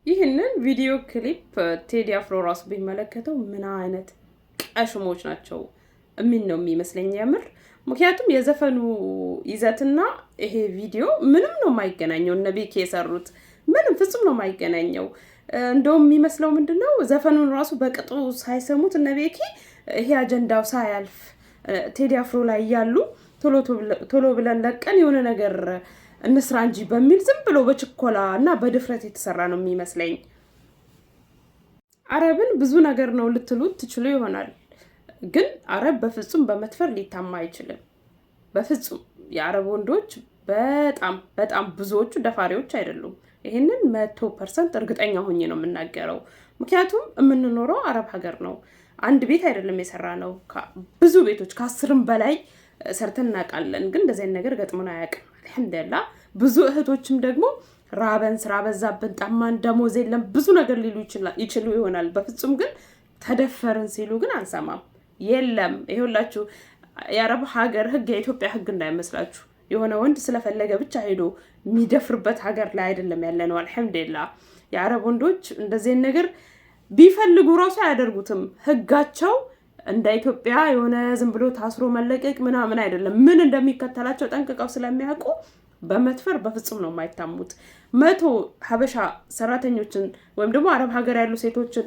ይህንን ቪዲዮ ክሊፕ ቴዲ አፍሮ ራሱ ቢመለከተው ምን አይነት ቀሽሞች ናቸው የሚል ነው የሚመስለኝ የምር። ምክንያቱም የዘፈኑ ይዘትና ይሄ ቪዲዮ ምንም ነው የማይገናኘው። እነ ቤኪ የሰሩት ምንም ፍጹም ነው የማይገናኘው። እንደውም የሚመስለው ምንድን ነው፣ ዘፈኑን ራሱ በቅጡ ሳይሰሙት እነ ቤኪ ይሄ አጀንዳው ሳያልፍ ቴዲ አፍሮ ላይ እያሉ ቶሎ ቶሎ ብለን ለቀን የሆነ ነገር እንስራ እንጂ በሚል ዝም ብሎ በችኮላ እና በድፍረት የተሰራ ነው የሚመስለኝ። አረብን ብዙ ነገር ነው ልትሉት ትችሉ ይሆናል፣ ግን አረብ በፍጹም በመድፈር ሊታማ አይችልም። በፍጹም የአረብ ወንዶች በጣም በጣም ብዙዎቹ ደፋሪዎች አይደሉም። ይህንን 100% እርግጠኛ ሆኜ ነው የምናገረው። ምክንያቱም የምንኖረው አረብ ሀገር ነው። አንድ ቤት አይደለም የሰራነው፣ ብዙ ቤቶች ከ10ም በላይ ሰርተን እናውቃለን። ግን እንደዚህ አይነት ነገር ገጥሞን አያውቅም። አልሐምዱሊላህ። ብዙ እህቶችም ደግሞ ራበን፣ ስራ በዛብን፣ ጠማን፣ ደሞዝ የለም፣ ብዙ ነገር ሊሉ ይችሉ ይሆናል። በፍጹም ግን ተደፈርን ሲሉ ግን አንሰማም። የለም፣ ይኸውላችሁ የአረብ ሀገር ህግ የኢትዮጵያ ህግ እንዳይመስላችሁ። የሆነ ወንድ ስለፈለገ ብቻ ሄዶ የሚደፍርበት ሀገር ላይ አይደለም ያለነው። አልሐምዱሊላህ የአረብ ወንዶች እንደዚህ ነገር ቢፈልጉ ራሱ አያደርጉትም። ህጋቸው እንደ ኢትዮጵያ የሆነ ዝም ብሎ ታስሮ መለቀቅ ምናምን አይደለም። ምን እንደሚከተላቸው ጠንቅቀው ስለሚያውቁ በመድፈር በፍጹም ነው የማይታሙት። 100 ሀበሻ ሰራተኞችን ወይም ደግሞ አረብ ሀገር ያሉ ሴቶችን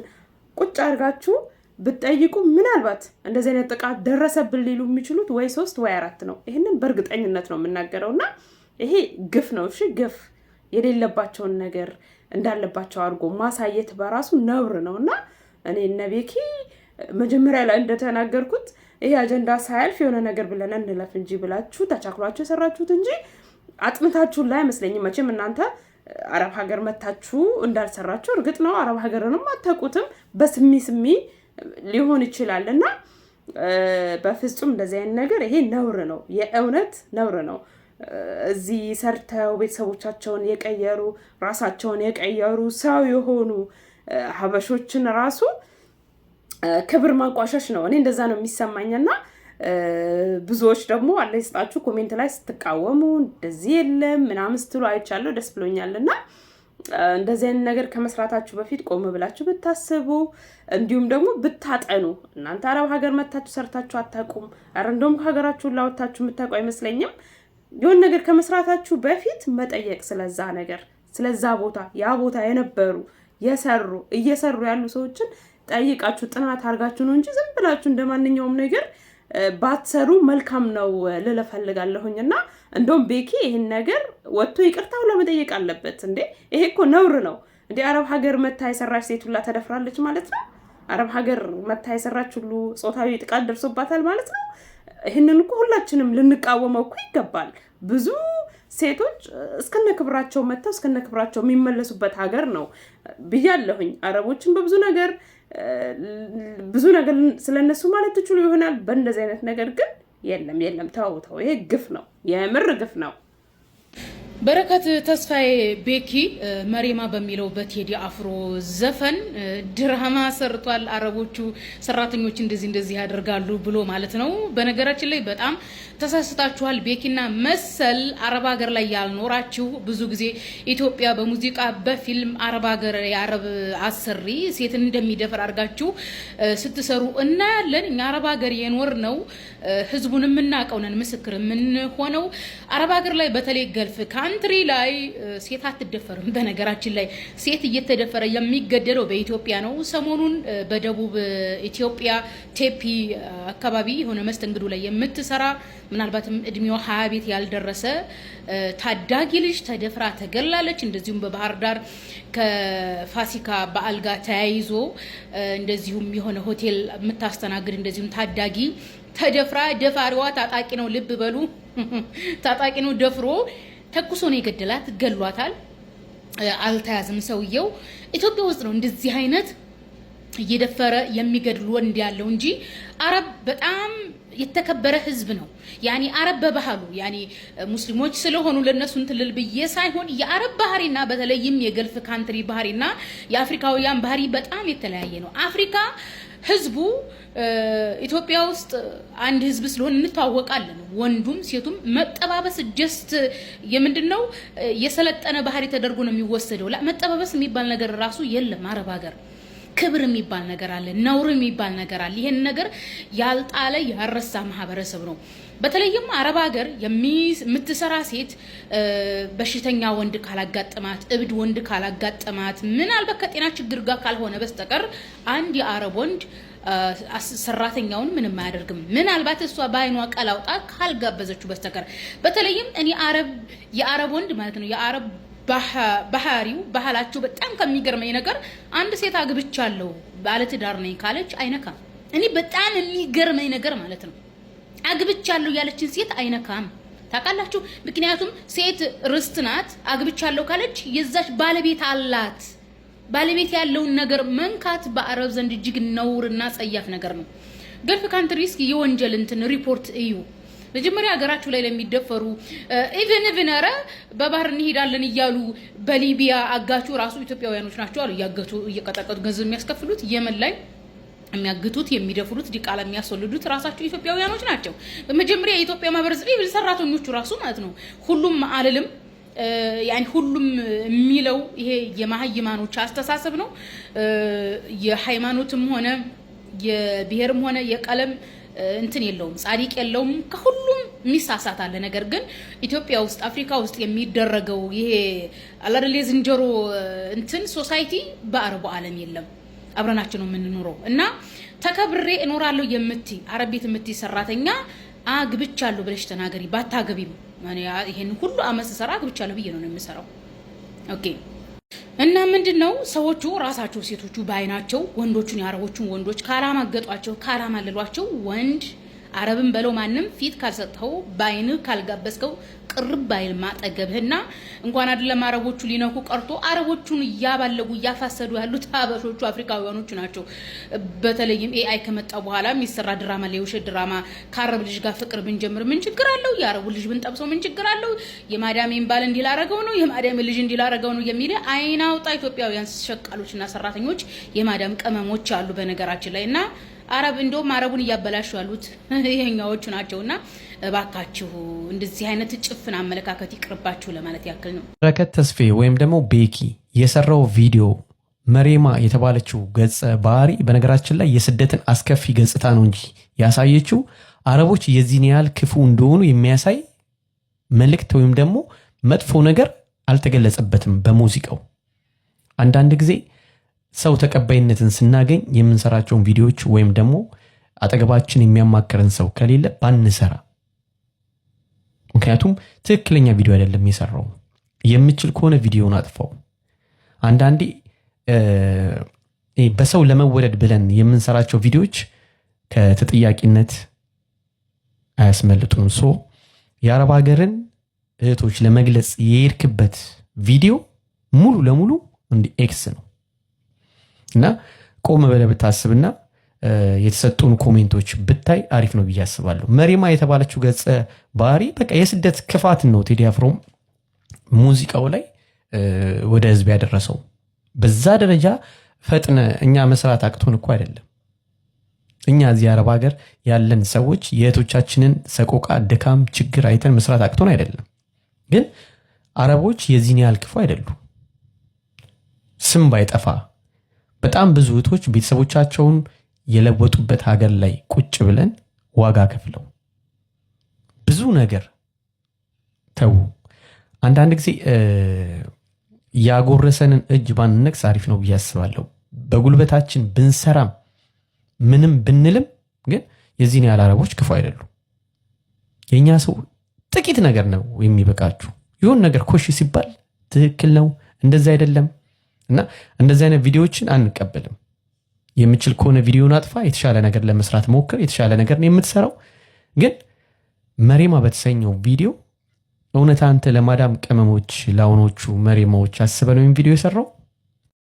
ቁጭ አድርጋችሁ ብትጠይቁ ምናልባት እንደዚህ አይነት ጥቃት ደረሰብን ሊሉ የሚችሉት ወይ ሶስት ወይ አራት ነው። ይህንን በእርግጠኝነት ነው የምናገረው እና ይሄ ግፍ ነው። እሺ፣ ግፍ የሌለባቸውን ነገር እንዳለባቸው አድርጎ ማሳየት በራሱ ነውር ነው። እና እኔ እነ ቤኪ መጀመሪያ ላይ እንደተናገርኩት ይሄ አጀንዳ ሳያልፍ የሆነ ነገር ብለን እንለፍ እንጂ ብላችሁ ተቻክሏችሁ የሰራችሁት እንጂ አጥንታችሁን ላይ አይመስለኝም። መቼም እናንተ አረብ ሀገር መታችሁ እንዳልሰራችሁ እርግጥ ነው። አረብ ሀገርንም አታውቁትም። በስሚ ስሚ ሊሆን ይችላል እና በፍጹም እንደዚህ አይነት ነገር ይሄ ነውር ነው፣ የእውነት ነውር ነው። እዚህ ሰርተው ቤተሰቦቻቸውን የቀየሩ፣ ራሳቸውን የቀየሩ፣ ሰው የሆኑ ሀበሾችን ራሱ ክብር ማንቋሸሽ ነው። እኔ እንደዛ ነው የሚሰማኝና ብዙዎች ደግሞ አለ ይስጣችሁ comment ላይ ስትቃወሙ እንደዚህ የለም ምናምን ስትሉ አይቻለሁ። ደስ ብሎኛል። እና እንደዚህ አይነት ነገር ከመስራታችሁ በፊት ቆም ብላችሁ ብታስቡ እንዲሁም ደግሞ ብታጠኑ። እናንተ አረብ ሀገር መታችሁ ሰርታችሁ አታውቁም። ኧረ እንደውም ከሀገራችሁ ላወታችሁ የምታውቁ አይመስለኝም። የሆነ ነገር ከመስራታችሁ በፊት መጠየቅ፣ ስለዛ ነገር፣ ስለዛ ቦታ፣ ያ ቦታ የነበሩ፣ የሰሩ፣ እየሰሩ ያሉ ሰዎችን ጠይቃችሁ ጥናት አድርጋችሁ ነው እንጂ ዝም ብላችሁ እንደ ማንኛውም ነገር ባትሰሩ መልካም ነው ልል እፈልጋለሁኝ። እና እንደውም ቤኪ ይህን ነገር ወጥቶ ይቅርታው ለመጠየቅ አለበት። እንዴ፣ ይሄ እኮ ነውር ነው። እንዴ፣ አረብ ሀገር መታ የሰራች ሴት ሁላ ተደፍራለች ማለት ነው። አረብ ሀገር መታ የሰራች ሁሉ ጾታዊ ጥቃት ደርሶባታል ማለት ነው። ይህንን እኮ ሁላችንም ልንቃወመው እኮ ይገባል። ብዙ ሴቶች እስከነ ክብራቸው መጥተው እስከነ ክብራቸው የሚመለሱበት ሀገር ነው ብያለሁኝ። አረቦችን በብዙ ነገር ብዙ ነገር ስለነሱ ማለት ትችሉ ይሆናል። በእንደዚህ አይነት ነገር ግን የለም የለም፣ ተው ተው፣ ይሄ ግፍ ነው፣ የምር ግፍ ነው። በረከት ተስፋዬ ቤኪ መሬማ በሚለው በቴዲ አፍሮ ዘፈን ድራማ ሰርቷል። አረቦቹ ሰራተኞች እንደዚህ እንደዚህ ያደርጋሉ ብሎ ማለት ነው። በነገራችን ላይ በጣም ተሳስታችኋል። ቤኪና መሰል አረብ ሀገር ላይ ያልኖራችሁ፣ ብዙ ጊዜ ኢትዮጵያ በሙዚቃ በፊልም አረብ ሀገር የአረብ አሰሪ ሴትን እንደሚደፍር አድርጋችሁ ስትሰሩ እናያለን። እኛ አረብ ሀገር የኖርነው ህዝቡን የምናውቀው ነን፣ ምስክር የምንሆነው። አረብ ሀገር ላይ በተለይ Gulf country ላይ ሴት አትደፈርም። በነገራችን ላይ ሴት እየተደፈረ የሚገደለው በኢትዮጵያ ነው። ሰሞኑን በደቡብ ኢትዮጵያ ቴፒ አካባቢ የሆነ መስተንግዶ ላይ የምትሰራ፣ ምናልባትም እድሜዋ 20 ቤት ያልደረሰ ታዳጊ ልጅ ተደፍራ ተገላለች። እንደዚሁም በባህር ዳር ከፋሲካ በዓል ጋር ተያይዞ እንደዚሁም የሆነ ሆቴል የምታስተናግድ እንደዚሁም ታዳጊ ተደፍራ፣ ደፋሪዋ ታጣቂ ነው። ልብ በሉ፣ ታጣቂ ነው። ደፍሮ ተኩሶ ነው የገደላት፣ ገሏታል። አልተያዝም ሰውየው። ኢትዮጵያ ውስጥ ነው እንደዚህ አይነት እየደፈረ የሚገድል ወንድ ያለው እንጂ አረብ በጣም የተከበረ ህዝብ ነው። ያኒ አረብ በባህሉ፣ ያኒ ሙስሊሞች ስለሆኑ ለነሱ እንትን ልል ብዬ ሳይሆን፣ የአረብ ባህሪና በተለይም የ Gulf country ባህሪና የአፍሪካውያን ባህሪ በጣም የተለያየ ነው። አፍሪካ ህዝቡ ኢትዮጵያ ውስጥ አንድ ህዝብ ስለሆን እንተዋወቃለን። ወንዱም ሴቱም መጠባበስ just የምንድን ነው የሰለጠነ ባህሪ ተደርጎ ነው የሚወሰደው። መጠባበስ የሚባል ነገር ራሱ የለም አረብ ሀገር። ክብር የሚባል ነገር አለ፣ ነውር የሚባል ነገር አለ። ይሄን ነገር ያልጣለ ያረሳ ማህበረሰብ ነው። በተለይም አረብ ሀገር የምትሰራ ሴት በሽተኛ ወንድ ካላጋጠማት፣ እብድ ወንድ ካላጋጠማት፣ ምናልባት ከጤና ችግር ጋር ካልሆነ በስተቀር አንድ የአረብ ወንድ ሰራተኛውን ምንም አያደርግም። ምናልባት እሷ በአይኗ ቀላውጣ ካልጋበዘችው በስተቀር። በተለይም እኔ አረብ የአረብ ወንድ ማለት ነው፣ የአረብ ባህሪው ባህላቸው በጣም ከሚገርመኝ ነገር አንድ ሴት አግብቻለሁ፣ ባለትዳር ነኝ ካለች አይነካም። እኔ በጣም የሚገርመኝ ነገር ማለት ነው፣ አግብቻለሁ ያለችን ሴት አይነካም። ታውቃላችሁ? ምክንያቱም ሴት ርስት ናት። አግብቻለሁ ካለች የዛች ባለቤት አላት። ባለቤት ያለውን ነገር መንካት በአረብ ዘንድ እጅግ ነውርና ጸያፍ ነገር ነው። Gulf countries የወንጀል እንትን ሪፖርት እዩ። መጀመሪያ ሀገራችሁ ላይ ለሚደፈሩ even ኧረ በባህር እንሄዳለን እያሉ በሊቢያ አጋቹ ራሱ ኢትዮጵያውያኖች ናቸው አሉ። እያገቱ እየቀጠቀጡ ገንዘብ የሚያስከፍሉት፣ የመን ላይ የሚያግቱት፣ የሚደፍሩት፣ ዲቃላ የሚያስወልዱት ራሳቸው ኢትዮጵያውያኖች ናቸው። በመጀመሪያ የኢትዮጵያ ማህበረሰብ even ሰራተኞቹ ራሱ ማለት ነው፣ ሁሉም አልልም፣ ያኒ ሁሉም የሚለው ይሄ የማህይማኖች አስተሳሰብ ነው። የሃይማኖትም ሆነ የብሔርም ሆነ የቀለም እንትን የለውም፣ ጻዲቅ የለውም። ከሁሉም የሚሳሳት አለ። ነገር ግን ኢትዮጵያ ውስጥ፣ አፍሪካ ውስጥ የሚደረገው ይሄ አላደለ የዝንጀሮ እንትን society በአረቡ ዓለም የለም። አብረናቸው ነው የምንኖረው እና ተከብሬ እኖራለሁ የምትይ አረብ ቤት የምትይ ሰራተኛ አግብቻለሁ ብለሽ ተናገሪ። ባታገቢም ይሄን ሁሉ አመት ስሰራ አግብቻለሁ ብዬ ነው የምሰራው። Okay፣ እና ምንድን ነው፣ ሰዎቹ ራሳቸው ሴቶቹ በአይናቸው ወንዶቹን፣ የአረቦቹን ወንዶች ካላማገጧቸው፣ ካላማለሏቸው፣ ወንድ አረብን በለው ማንም ፊት ካልሰጠኸው፣ በአይንህ ካልጋበዝከው ቅርብ አይልም አጠገብህና እንኳን አይደለም አረቦቹ ሊነኩ ቀርቶ አረቦቹን እያባለጉ እያፋሰዱ ያሉት አበሾቹ አፍሪካውያኖቹ ናቸው። በተለይም AI ከመጣ በኋላ የሚሰራ ድራማ ላይ የውሸት ድራማ ከአረብ ልጅ ጋር ፍቅር ብንጀምር ምን ችግር አለው? የአረቡ ልጅ ብንጠብሰው ምን ችግር አለው? የማዳሜን ባል እንዲላረገው ነው፣ የማዳሜ ልጅ እንዲላረገው ነው የሚል አይናውጣ ኢትዮጵያውያን ሸቃሎችና ሰራተኞች፣ የማዳም ቅመሞች አሉ በነገራችን ላይ። እና አረብ እንደውም አረቡን እያበላሹ ያሉት ይሄኛዎቹ ናቸውና እባካችሁ እንደዚህ አይነት ጭፍን አመለካከት ይቅርባችሁ ለማለት ያክል ነው። በረከት ተስፌ ወይም ደግሞ ቤኪ የሰራው ቪዲዮ መሬማ የተባለችው ገጸ ባህሪ በነገራችን ላይ የስደትን አስከፊ ገጽታ ነው እንጂ ያሳየችው አረቦች የዚህን ያህል ክፉ እንደሆኑ የሚያሳይ መልእክት ወይም ደግሞ መጥፎ ነገር አልተገለጸበትም በሙዚቃው። አንዳንድ ጊዜ ሰው ተቀባይነትን ስናገኝ የምንሰራቸውን ቪዲዮዎች ወይም ደግሞ አጠገባችን የሚያማክረን ሰው ከሌለ ባንሰራ። ምክንያቱም ትክክለኛ ቪዲዮ አይደለም የሰራው። የምችል ከሆነ ቪዲዮውን አጥፋው። አንዳንዴ በሰው ለመወደድ ብለን የምንሰራቸው ቪዲዮዎች ከተጠያቂነት አያስመልጡንም። So የአረብ ሀገርን እህቶች ለመግለጽ የሄድክበት ቪዲዮ ሙሉ ለሙሉ እንዲ X ነው እና ቆም ብለህ ብታስብና የተሰጡን comment ኦች ብታይ አሪፍ ነው ብዬ አስባለሁ። መሪማ የተባለችው ገጸ ባህሪ በቃ የስደት ክፋትን ነው ቴዲ አፍሮም ሙዚቃው ላይ ወደ ህዝብ ያደረሰው። በዛ ደረጃ ፈጥነ እኛ መስራት አቅቶን እኮ አይደለም። እኛ እዚህ አረብ ሀገር ያለን ሰዎች የእህቶቻችንን ሰቆቃ፣ ድካም፣ ችግር አይተን መስራት አቅቶን አይደለም። ግን አረቦች የዚህን ያህል ክፉ አይደሉም። ስም ባይጠፋ በጣም ብዙ እህቶች ቤተሰቦቻቸውን የለወጡበት ሀገር ላይ ቁጭ ብለን ዋጋ ከፍለው ብዙ ነገር ተዉ። አንዳንድ ጊዜ ያጎረሰንን እጅ ባንነቅስ አሪፍ ነው ብዬ አስባለሁ። በጉልበታችን ብንሰራም ምንም ብንልም ግን የዚህን ያህል አረቦች ክፉ አይደሉም። የእኛ ሰው ጥቂት ነገር ነው የሚበቃችሁ። ይሁን ነገር ኮሽ ሲባል ትክክል ነው፣ እንደዚህ አይደለም እና እንደዚህ አይነት ቪዲዮዎችን አንቀበልም። የምችል ከሆነ ቪዲዮን አጥፋ፣ የተሻለ ነገር ለመስራት ሞክር። የተሻለ ነገር ነው የምትሰራው። ግን መሬማ በተሰኘው ቪዲዮ እውነት አንተ ለማዳም ቅመሞች ለአሁኖቹ መሬማዎች አስበህ ነው ቪዲዮ የሰራው?